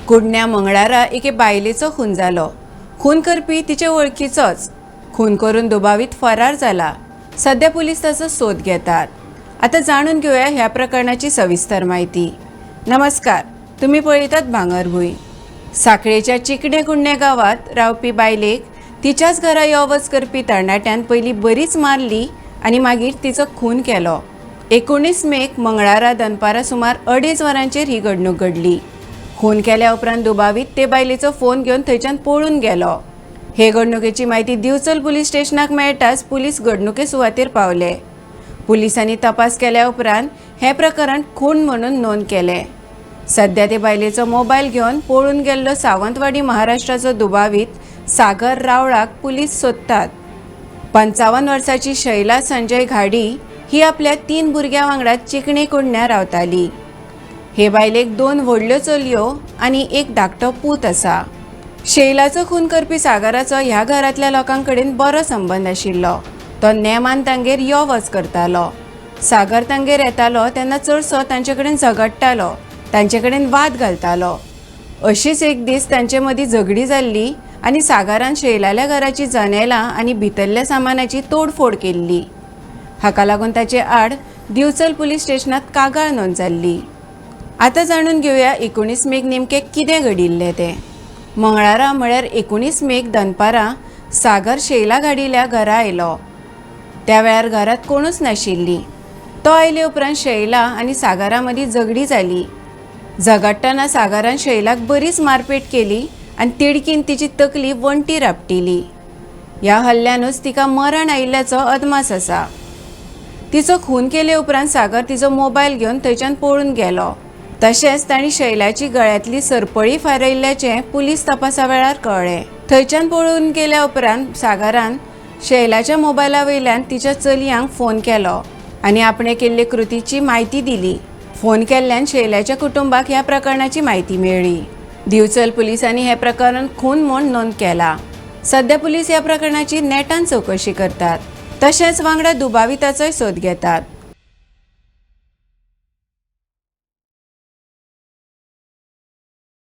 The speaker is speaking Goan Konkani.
कुडण्या मंगळारा एके बायलेचो खून जालो. खून करपी तिचे वळखीचोच. खून करून दुबावीत फरार जाला. सध्या पुलीस ताचो सोद घेतात. आतां जाणून घेवया ह्या प्रकरणाची सविस्तर म्हायती. नमस्कार, तुम्ही पळयतात भांगरभूंय. साखळेच्या चिकणे कुडणे गांवांत रावपी बायलेक तिच्याच घरा यो वच करपी तरणाट्यान पयलीं बरीच मारली आनी मागीर तिचो खून केलो. 19 मेक मंगळारा दनपारां सुमार 2.5 वरांचेर ही घडणूक घडली. खून केल्या उपरांत दुबावीत ते बायलेचो फोन घेवन थंयच्यान पळून गेलो. हे घडणुकेची म्हायती दिवचल पुलीस स्टेशनाक मेळटाच पुलीस घडणुके सुवातेर पावले. पुलिसांनी तपास केल्या उपरांत हें प्रकरण खून म्हणून नोंद केलें. सध्या ते बायलेचो मोबायल घेवन पळून गेल्लो सावंतवाडी महाराष्ट्राचो दुबावीत सागर रावळाक पुलीस सोदतात. 55 वर्साची शैला संजय घाडी ही आपल्या 3 भुरग्यां वांगडा चिकणे कुडण्या रावताली. हे बायलेक 2 व्हडल्यो चलयो आनी एक धाकटो पूत आसा. शैलाचो खून करपी सागराचो ह्या घरांतल्या लोकां कडेन बरो संबंद आशिल्लो. तो नेमान तांगेर यो वच करतालो. सागर तांगेर येतालो तेन्ना चडसो तांचे कडेन झगडटालो, तांचे कडेन वाद घालतालो. अशीच एक दीस तांचे मदीं झगडी जाल्ली आनी सागरान शैलाल्या घराची जनेलां आनी भितरल्या सामानाची तोडफोड केल्ली. हाका लागून ताचे आड दिवचल पुलीस स्टेशनात कागाळ नोंद जाल्ली. आतां जाणून घेवया 19 मेक नेमकें कितें घडिल्लें तें. मंगळारा म्हळ्यार 19 मेक दनपारां सागर शैला घाडील्या घरा आयलो. त्या वेळार घरांत कोणूच नाशिल्लीं. तो आयले उपरांत शैला आनी सागरा मदीं झगडी जाली. झगडटना सागरान शैलाक बरीच मारपेट केली आनी तिडकीन तिची तकली वण्टीर आपटिली. ह्या हल्ल्यानूच तिका मरण आयिल्ल्याचो अदमास आसा. तिचो खून केले उपरांत सागर तिचो मोबायल घेवन थंयच्यान पळून गेलो. तशेंच तांणी शैलाची गळ्यांतली सरपळी फारयल्ल्याचें पुलीस तपासा वेळार कळ्ळें. थंयच्यान पळून गेल्या उपरांत सागरान शैलाच्या मोबायला वयल्यान तिच्या चलयांक फोन केलो आनी आपणें केल्ले कृतीची म्हायती दिली. फोन केल्ल्यान शैलाच्या कुटुंबाक ह्या प्रकरणाची म्हायती मेळ्ळी. दिवचल पुलिसांनी हें प्रकरण खून म्हूण नोंद केला. सध्या पुलीस ह्या प्रकरणाची नेटान चवकशी करतात, तशेंच वांगडा दुबाविताचोय सोद घेतात.